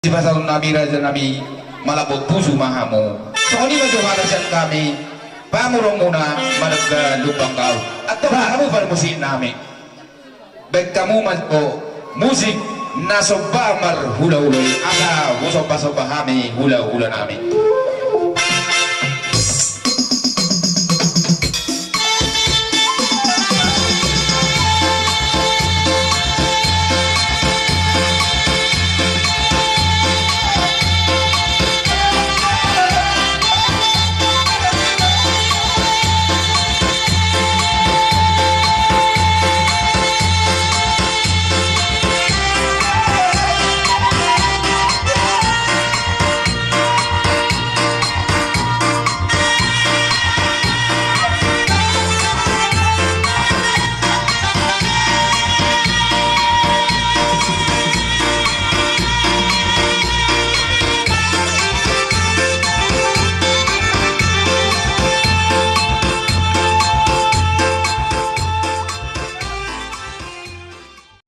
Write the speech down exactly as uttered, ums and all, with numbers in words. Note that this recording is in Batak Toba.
Sipasahatonnami rajanami, malambok pusu ma hamu. Songon i ma jo hata sian hami, pamoruonmuna marga Lumban Gaol. Antong hamu parmusik nami, baen hamu ma jo musik na somba marhulahula i, asa husombasomba hami hulahula nami.